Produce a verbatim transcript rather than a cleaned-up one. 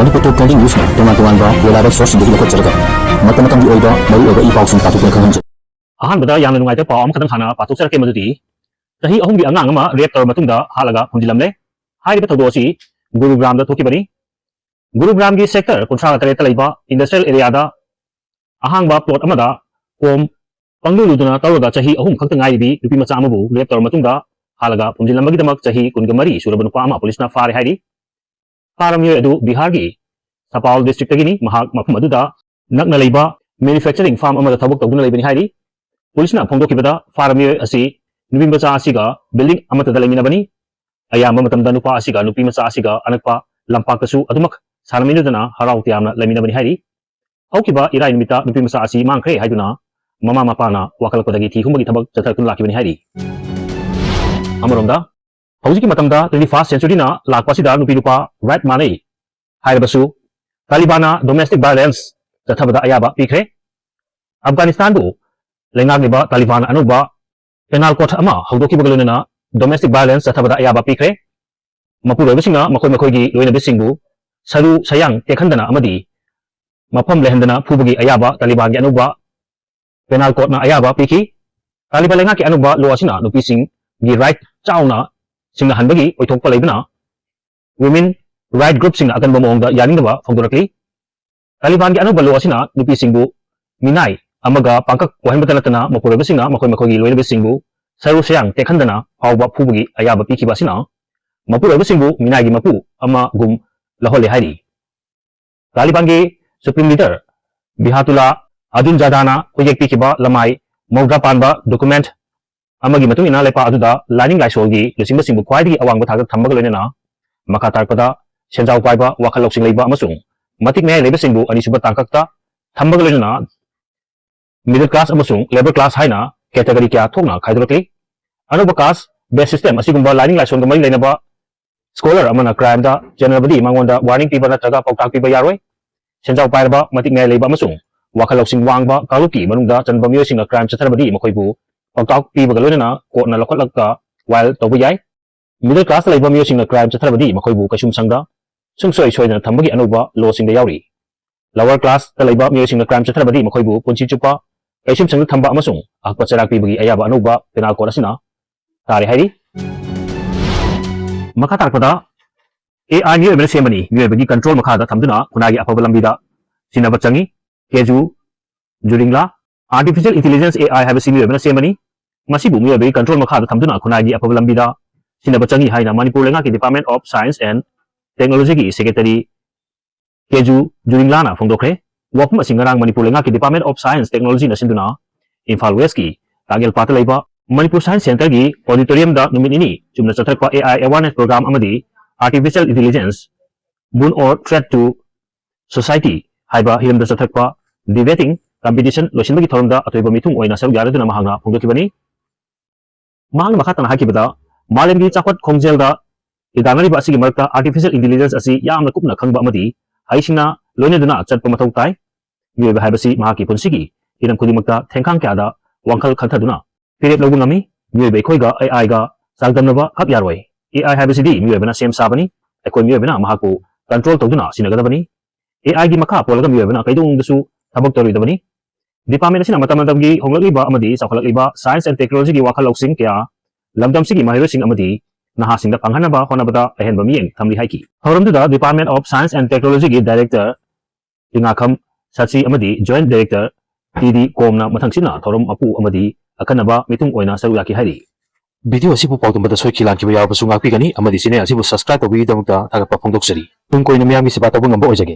ꯃꯅꯤꯄꯨꯔ ꯇꯣꯞ twenty ꯅ꯭ꯌꯨꯁꯅ ꯇꯣꯉꯥꯟ ꯇꯣꯉꯥꯟꯕ ꯂꯣꯂꯥꯏꯕ ꯁꯣꯔꯁꯁꯤꯡꯗꯒꯤ ꯂꯧꯈꯠꯆꯔꯒ ꯃꯇꯝ ꯃꯇꯝꯒꯤ ꯑꯣꯏꯕ ꯃꯔꯨꯑꯣꯏꯕ ꯏ ꯄꯥꯎꯁꯤꯡ ꯄꯥꯊꯣꯛꯇꯨꯅ ꯈꯪꯍꯟꯖꯩ꯫ ꯑꯍꯥꯟꯕꯗ ꯌꯥꯝꯅ ꯅꯨꯡꯉꯥꯏꯇꯕ ꯄꯥꯎ ꯑꯃꯈꯛꯇꯪ ꯍꯥꯟꯅ ꯄꯥꯊꯣꯛꯆꯔꯛꯀꯦ, ꯃꯗꯨꯗꯤ ꯆꯍꯤ ꯑꯍꯨꯝꯒꯤ ꯑꯉꯥꯡ ꯑꯃ ꯔꯦꯞ ꯇꯧꯔꯕ ꯃꯇꯨꯡꯗ ꯍꯥꯠꯂꯒ ꯐꯨꯝꯖꯤꯜꯂꯝꯂꯦ꯫ ꯍꯥꯏꯔꯤꯕ ꯊꯧꯗꯣꯛ ꯑꯁꯤ ꯒꯨꯔꯨꯒ꯭ꯔꯥꯝꯗ ꯊꯣꯛꯈꯤꯕꯅꯤ꯫ ꯒꯨꯔꯨꯒ꯭ꯔꯥꯝꯒꯤ ꯁꯦꯛꯇꯔ ꯀꯨꯟꯊ꯭ꯔꯥꯒ ꯇꯔꯦꯠꯇ ꯂꯩꯕ ꯏꯟꯗꯁꯇ꯭ꯔꯤꯌꯦꯜ ꯑꯦꯔꯤꯌꯥꯗ ꯑꯍꯥꯡꯕ ꯄ꯭ꯂꯣꯠ ꯑꯃꯗ ꯀꯣꯝ ꯄꯪꯂꯨ ꯂꯨꯗꯨꯅ ꯇꯧꯔꯒ ꯆꯍꯤ ꯑꯍꯨꯝ ꯈꯛꯇ ꯉꯥꯏꯔꯤꯕꯤ ꯅꯨꯄꯤ ꯃꯆꯥ ꯑꯃꯕꯨ ꯔꯦꯞ ꯇꯧꯔꯕ ꯃꯇꯨꯡꯗ ꯍꯥꯠꯂꯒ ꯐꯨꯝꯖꯤꯜꯂꯝꯕꯒꯤꯗꯃꯛ ꯆꯍꯤ ꯀꯨꯟꯒ ꯃꯔꯤ ꯁꯨꯔꯕ ꯅꯨꯄꯥ ꯑꯃ ꯄꯨꯂꯤꯁꯅ ꯐꯥꯔꯦ ꯍꯥꯏꯔꯤ꯫ ꯐꯥꯔꯕ ꯃꯤꯑꯣꯏ ꯑꯗꯨ ꯕꯤꯍꯥꯔꯒꯤ ꯁꯄꯥꯜ ꯗꯤꯁꯇ꯭ꯔꯤꯛꯇꯒꯤꯅꯤ꯫ ꯃꯍꯥꯛ ꯃꯐꯝ ꯑꯗꯨꯗ ꯅꯛꯅ ꯂꯩꯕ ꯃꯦꯅꯨꯐꯦꯛꯆꯔꯤꯡ ꯐꯥꯔꯝ ꯑꯃꯗ ꯊꯕꯛ ꯇꯧꯗꯨꯅ ꯂꯩꯕꯅꯤ ꯍꯥꯏꯔꯤ꯫ ꯄꯨꯂꯤꯁꯅ ꯐꯣꯡꯗꯣꯛꯈꯤꯕꯗ, ꯐꯥꯔꯕ ꯃꯤꯑꯣꯏ ꯑꯁꯤ ꯅꯨꯄꯤ ꯃꯆꯥ ꯑꯁꯤꯒ ꯕꯤꯜꯗꯤꯡ ꯑꯃꯠꯇꯗ ꯂꯩꯃꯤꯟꯅꯕꯅꯤ꯫ ꯑꯌꯥꯝꯕ ꯃꯇꯝꯗ ꯅꯨꯄꯥ ꯑꯁꯤꯒ ꯅꯨꯄꯤ ꯃꯆꯥ ꯑꯁꯤꯒ ꯑꯅꯛꯄ ꯂꯝꯄꯥꯛꯇꯁꯨ ꯑꯗꯨꯃꯛ ꯁꯥꯟꯅꯃꯤꯟꯅꯗꯨꯅ ꯍꯔꯥꯎ ꯇꯌꯥꯝꯅ ꯂꯩꯃꯤꯟꯅꯕꯅꯤ ꯍꯥꯏꯔꯤ꯫ ꯍꯧꯈꯤꯕ ꯏꯔꯥꯏ ꯅꯨꯃꯤꯠꯇ ꯅꯨꯄꯤ ꯃꯆꯥ ꯑꯁꯤ ꯃꯥꯡꯈ꯭ꯔꯦ ꯍꯥꯏꯗꯨꯅ ꯃꯃꯥ ꯃꯄꯥꯅ ꯋꯥꯀꯠꯂꯛꯄꯗꯒꯤ ꯊꯤ ꯍꯨꯝꯕꯒꯤ ꯊꯕꯛ ꯆꯠꯊꯗꯨꯅ ꯂꯥꯛꯈꯤꯕꯅꯤ ꯍꯥꯏꯔꯤ꯫ ꯑꯃꯔꯣꯝꯗ, ꯍꯧꯖꯤꯛꯀꯤ ꯃꯇꯝꯗ twenty first centuryꯅ ꯂꯥꯛꯄ ꯑꯁꯤꯗ ꯅꯨꯄꯤ ꯅꯨꯄꯥ right ꯃꯥꯟꯅꯩ ꯍꯥꯏꯔꯕꯁꯨ, ꯇꯥꯂꯤꯕꯥꯟꯅ domestic violence ꯆꯠꯊꯕꯗ ꯑꯌꯥꯕ ꯄꯤꯈ꯭ꯔꯦ꯫ ꯑꯐꯒꯥꯅꯤꯁꯇꯥꯟꯕꯨ ꯂꯩꯉꯥꯛꯂꯤꯕ ꯇꯥꯂꯤꯕꯥꯟꯅ ꯑꯅꯧꯕ penal code ꯑꯃ ꯍꯧꯗꯣꯛꯈꯤꯕꯒ ꯂꯣꯏꯅꯅ domestic violence ꯆꯠꯊꯕꯗ ꯑꯌꯥꯕ ꯄꯤꯈ꯭ꯔꯦ꯫ ꯃꯄꯨꯔꯣꯏꯕꯁꯤꯡꯅ ꯃꯈꯣꯏ ꯃꯈꯣꯏꯒꯤ ꯂꯣꯏꯅꯕꯤꯁꯤꯡꯕꯨ ꯁꯔꯨ ꯁꯌꯥꯡ ꯇꯦꯛꯍꯟꯗꯅ ꯑꯃꯗꯤ ꯃꯐꯝ ꯂꯩꯍꯟꯗꯅ ꯐꯨꯕꯒꯤ ꯑꯌꯥꯕ ꯇꯥꯂꯤꯕꯥꯟꯒꯤ ꯑꯅꯧꯕ penal codeꯅ ꯑꯌꯥꯕ ꯄꯤꯈꯤ꯫ ꯇꯥꯂꯤꯕꯥꯟ ꯂꯩꯉꯥꯛꯀꯤ ꯑꯅꯧꯕ law ꯑꯁꯤꯅ ꯅꯨꯄꯤꯁꯤꯡꯒꯤ right ꯆꯥꯎꯅ ꯁꯤꯡꯅꯍꯟꯕꯒꯤ ꯑꯣꯏꯊꯣꯛꯄ ꯂꯩꯕꯅ, women right groupꯁꯤꯡꯅ ꯑꯀꯟꯕ ꯃꯑꯣꯡꯗ ꯌꯥꯅꯤꯡꯗꯕ ꯐꯣꯡꯗꯣꯔꯛꯂꯤ꯫ ꯇꯥꯂꯤꯕꯥꯟꯒꯤ ꯑꯅꯧꯕ law ꯑꯁꯤꯅ ꯅꯨꯄꯤꯁꯤꯡꯕꯨ ꯃꯤꯅꯥꯏ ꯑꯃꯒ ꯄꯥꯡꯀꯛ ꯑꯣꯏꯍꯟꯕꯇ ꯅꯠꯇꯅ, ꯃꯄꯨꯔꯣꯏꯕꯁꯤꯡꯅ ꯃꯈꯣꯏ ꯃꯈꯣꯏꯒꯤ ꯂꯣꯏꯅꯕꯤꯁꯤꯡꯕꯨ ꯁꯔꯨ ꯁꯌꯥꯡ ꯇꯦꯛꯍꯟꯗꯅ ꯐꯥꯎꯕ ꯐꯨꯕꯒꯤ ꯑꯌꯥꯕ ꯄꯤꯈꯤꯕ ꯑꯁꯤꯅ ꯃꯄꯨꯔꯣꯏꯕꯁꯤꯡꯕꯨ ꯃꯤꯅꯥꯏꯒꯤ ꯃꯄꯨ ꯑꯃꯒꯨꯝ ꯂꯧꯍꯜꯂꯦ ꯍꯥꯏꯔꯤ꯫ ꯇꯥꯂꯤꯕꯥꯟꯒꯤ supreme leader ꯕꯤꯍꯥꯇꯨꯂꯥ ꯑꯗꯨꯟꯖꯥꯗꯥꯅ ꯈꯨꯌꯦꯛ ꯄꯤꯈꯤꯕ ꯂꯃꯥꯏ ꯃꯧꯗ꯭ꯔꯥ ꯄꯥꯟꯕ document ꯑꯃꯒꯤ ꯃꯇꯨꯡ ꯏꯟꯅ, ꯂꯩꯄꯥꯛ ꯑꯗꯨꯗ ꯂꯥꯏꯅꯤꯡ ꯂꯥꯏꯁꯣꯜꯒꯤ ꯂꯨꯆꯤꯡꯕꯁꯤꯡꯕꯨ ꯈ꯭ꯋꯥꯏꯗꯒꯤ ꯑꯋꯥꯡꯕ ꯊꯥꯛꯇ ꯊꯝꯕꯒ ꯂꯣꯏꯅꯅ ꯃꯈꯥ ꯇꯥꯔꯛꯄꯗ ꯁꯦꯟꯖꯥꯎ ꯄꯥꯏꯕ, ꯋꯥꯈꯜ ꯂꯧꯁꯤꯡ ꯂꯩꯕ ꯑꯃꯁꯨꯡ ꯃꯇꯤꯛ ꯃꯌꯥꯏ ꯂꯩꯕꯁꯤꯡꯕꯨ ꯑꯅꯤꯁꯨꯕ ꯇꯥꯡꯀꯛꯇ ꯊꯝꯕꯒ ꯂꯣꯏꯅꯅ middle class ꯑꯃꯁꯨꯡ lower class ꯍꯥꯏꯅ category ꯀꯌꯥ ꯊꯣꯛꯅ ꯈꯥꯏꯗꯣꯔꯛꯂꯤ꯫ ꯑꯅꯧꯕ caste based system ꯑꯁꯤꯒꯨꯝꯕ ꯂꯥꯏꯅꯤꯡ ꯂꯥꯏꯁꯣꯟꯒ ꯃꯔꯤ ꯂꯩꯅꯕ scholar ꯑꯃꯅ crimeꯗ ꯆꯦꯟꯅꯔꯕꯗꯤ ꯃꯉꯣꯟꯗ warning ꯄꯤꯕ ꯅꯠꯇ꯭ꯔꯒ ꯄꯥꯎꯇꯥꯛ ꯄꯤꯕ ꯌꯥꯔꯣꯏ꯫ ꯁꯦꯟꯖꯥꯎ ꯄꯥꯏꯔꯕ, ꯃꯇꯤꯛ ꯃꯌꯥꯏ ꯂꯩꯕ ꯑꯃꯁꯨꯡ ꯋꯥꯈꯜ ꯂꯧꯁꯤꯡ ꯋꯥꯡꯕ ꯀꯥꯡꯂꯨꯞꯀꯤ ꯃꯅꯨꯡꯗ ꯆꯟꯕ ꯃꯤꯑꯣꯏꯁꯤꯡꯅ crime ꯆꯠꯊꯔꯕꯗꯤ ꯃꯈꯣꯏꯕꯨ ꯄꯥꯎꯇꯥꯛ ꯄꯤꯕꯒ ꯂꯣꯏꯅꯅ courtꯅ ꯂꯧꯈꯠꯂꯒ ꯋꯥꯌꯦꯜ ꯇꯧꯕ ꯌꯥꯏ꯫ Middle classꯇ ꯂꯩꯕ ꯃꯤꯑꯣꯏꯁꯤꯡꯅ crime ꯆꯠꯊꯔꯕꯗꯤ ꯃꯈꯣꯏꯕꯨ ꯀꯩꯁꯨꯝꯁꯪꯗ ꯁꯨꯡꯁꯣꯏ ꯁꯣꯏꯗꯅ ꯊꯝꯕꯒꯤ ꯑꯅꯧꯕ ꯂꯣꯁꯤꯡꯗ ꯌꯥꯎꯔꯤ꯫ Lower classꯇ ꯂꯩꯕ ꯃꯤꯑꯣꯏꯁꯤꯡꯅ crime ꯆꯠꯊꯔꯕꯗꯤ ꯃꯈꯣꯏꯕꯨ ꯄꯨꯟꯁꯤ ꯆꯨꯞꯄ ꯀꯩꯁꯨꯝꯁꯪꯗ ꯊꯝꯕ ꯑꯃꯁꯨꯡ ꯑꯍꯛꯄ ꯆꯩꯔꯥꯛ ꯄꯤꯕꯒꯤ ꯑꯌꯥꯕ ꯑꯅꯧꯕ penal code ꯑꯁꯤꯅ ꯇꯥꯔꯦ ꯍꯥꯏꯔꯤ꯫ ꯃꯈꯥ ꯇꯥꯔꯛꯄꯗ, AI ꯃꯤꯑꯣꯏꯕꯅ ꯁꯦꯝꯕꯅꯤ, ꯃꯤꯑꯣꯏꯕꯒꯤ control ꯃꯈꯥꯗ ꯊꯝꯗꯨꯅ ꯈꯨꯟꯅꯥꯏꯒꯤ ꯑꯐꯕ ꯂꯝꯕꯤꯗ ꯁꯤꯟꯅꯕ ꯆꯪꯏ꯫ ꯀꯦꯖꯨ ꯖꯨꯔꯤꯡꯂꯥ꯫ Artificial intelligence, AI ꯍꯥꯏꯕꯁꯤ ꯃꯤꯑꯣꯏꯕꯅ ꯁꯦꯝꯕꯅꯤ꯫ ꯃꯁꯤꯕꯨ ꯃꯤꯑꯣꯏꯕꯒꯤ control ꯃꯈꯥꯗ ꯊꯝꯗꯨꯅ ꯈꯨꯟꯅꯥꯏꯒꯤ ꯑꯐꯕ ꯂꯝꯕꯤꯗ ꯁꯤꯟꯅꯕ ꯆꯪꯏ ꯍꯥꯏꯅ ꯃꯅꯤꯄꯨꯔ ꯂꯩꯉꯥꯛꯀꯤ Department of Science and Technologyꯒꯤ Secretary ꯀꯦꯖꯨ ꯖꯨꯔꯤꯡꯂꯥꯅ ꯐꯣꯡꯗꯣꯛꯈ꯭ꯔꯦ꯫ ꯋꯥꯐꯝ ꯑꯁꯤ ꯉꯔꯥꯡ ꯃꯅꯤꯄꯨꯔ ꯂꯩꯉꯥꯛꯀꯤ Department of Science Technologyꯅ ꯁꯤꯟꯗꯨꯅ ꯏꯝꯐꯥꯜ Westꯀꯤ ꯇꯥꯛꯌꯦꯜꯄꯥꯠꯇ ꯂꯩꯕ ꯃꯅꯤꯄꯨꯔ Science Centreꯒꯤ auditoriumꯗ ꯅꯨꯃꯤꯠ ꯅꯤꯅꯤ ꯆꯨꯝꯅ ꯆꯠꯊꯔꯛꯄ AI awareness program ꯑꯃꯗꯤ Artificial Intelligence, Boon or Threat to Society ꯍꯥꯏꯕ ꯍꯤꯔꯝꯗ ꯆꯠꯊꯔꯛꯄ debating competition ꯂꯣꯏꯁꯤꯟꯕꯒꯤ ꯊꯧꯔꯝꯗ ꯑꯊꯣꯏꯕ ꯃꯤꯊꯨꯡ ꯑꯣꯏꯅ ꯁꯔꯨꯛ ꯌꯥꯔꯗꯨꯅ ꯃꯍꯥꯛꯅ ꯐꯣꯡꯗꯣꯛꯈꯤꯕꯅꯤ꯫ ꯃꯍꯥꯛꯅ ꯃꯈꯥ ꯇꯥꯅ ꯍꯥꯏꯈꯤꯕꯗ, ꯃꯥꯂꯦꯝꯒꯤ ꯆꯥꯎꯈꯠ ꯈꯣꯡꯖꯦꯜꯗ ꯈꯨꯗꯥꯅꯔꯤꯕ ꯑꯁꯤꯒꯤ ꯃꯔꯛꯇ artificial intelligence ꯑꯁꯤ ꯌꯥꯝꯅ ꯀꯨꯞꯅ ꯈꯪꯕ ꯑꯃꯗꯤ ꯍꯩꯁꯤꯡꯅ ꯂꯣꯏꯅꯗꯨꯅ ꯆꯠꯄ ꯃꯊꯧ ꯇꯥꯏ꯫ ꯃꯤꯑꯣꯏꯕ ꯍꯥꯏꯕꯁꯤ ꯃꯍꯥꯛꯀꯤ ꯄꯨꯟꯁꯤꯒꯤ ꯍꯤꯔꯝ ꯈꯨꯗꯤꯡꯃꯛꯇ ꯊꯦꯡꯈꯥꯡ ꯀꯌꯥꯗ ꯋꯥꯈꯜ ꯈꯟꯊꯗꯨꯅ ꯐꯤꯔꯦꯞ ꯂꯧꯕ ꯉꯝꯃꯤ꯫ ꯃꯤꯑꯣꯏꯕ ꯑꯩꯈꯣꯏꯒ AIꯒ ꯆꯥꯡꯗꯝꯅꯕ ꯈꯛ ꯌꯥꯔꯣꯏ꯫ AI ꯍꯥꯏꯕꯁꯤꯗꯤ ꯃꯤꯑꯣꯏꯕꯅ ꯁꯦꯝ ꯁꯥꯕꯅꯤ꯫ ꯑꯩꯈꯣꯏ ꯃꯤꯑꯣꯏꯕꯅ ꯃꯍꯥꯛꯄꯨ control ꯇꯧꯗꯨꯅ ꯁꯤꯟꯅꯒꯗꯕꯅꯤ꯫ AIꯒꯤ ꯃꯈꯥ ꯄꯣꯜꯂꯒ ꯃꯤꯑꯣꯏꯕꯅ ꯀꯩꯗꯧꯅꯨꯡꯗꯁꯨ ꯊꯕꯛ ꯇꯧꯔꯣꯏꯗꯕꯅꯤ꯫ Department ꯑꯁꯤꯅ ꯃꯇꯝ ꯃꯇꯝꯒꯤ ꯍꯣꯡꯂꯛꯂꯤꯕ ꯑꯃꯗꯤ ꯆꯥꯎꯈꯠꯂꯛꯂꯤꯕ science and technologyꯒꯤ ꯋꯥꯈꯜ ꯂꯧꯁꯤꯡ ꯀꯌꯥ ꯂꯝꯗꯝꯁꯤꯒꯤ ꯃꯍꯩꯔꯣꯏꯁꯤꯡ ꯑꯃꯗꯤ ꯅꯍꯥꯁꯤꯡꯗ ꯐꯪꯍꯟꯅꯕ ꯍꯣꯠꯅꯕꯗ ꯑꯍꯦꯟꯕ ꯃꯤꯠꯌꯦꯡ ꯊꯝꯂꯤ ꯍꯥꯏꯈꯤ꯫ ꯊꯧꯔꯝꯗꯨꯗ Department of Science and Technologyꯒꯤ Director ꯇꯤꯉꯥꯈꯝ ꯁꯥꯁꯤ ꯑꯃꯗꯤ Joint Director ꯇꯤ ꯗꯤ ꯀꯣꯝꯅ ꯃꯊꯪꯁꯤꯠꯅ ꯊꯧꯔꯝ ꯃꯄꯨ ꯑꯃꯗꯤ ꯑꯈꯟꯅꯕ ꯃꯤꯊꯨꯡ ꯑꯣꯏꯅ ꯁꯔꯨꯛ ꯌꯥꯈꯤ ꯍꯥꯏꯔꯤ꯫ Video ꯑꯁꯤꯕꯨ ꯄꯥꯎꯗꯝꯕꯗ ꯁꯣꯏꯈꯤ ꯂꯥꯟꯈꯤꯕ ꯌꯥꯎꯔꯕꯁꯨ ꯉꯥꯛꯄꯤꯒꯅꯤ ꯑꯃꯗꯤ channel ꯑꯁꯤꯕꯨ subscribe ꯇꯧꯕꯤꯕꯒꯤꯗꯃꯛꯇ ꯊꯥꯒꯠꯄ ꯐꯣꯡꯗꯣꯛꯆꯔꯤ꯫ ꯇꯨꯡ ꯀꯣꯏꯅ ꯃꯤꯌꯥꯝꯒꯤ ꯁꯦꯕꯥ ꯇꯧꯕ ꯉꯝꯕ ꯑꯣꯏꯖꯒꯦ꯫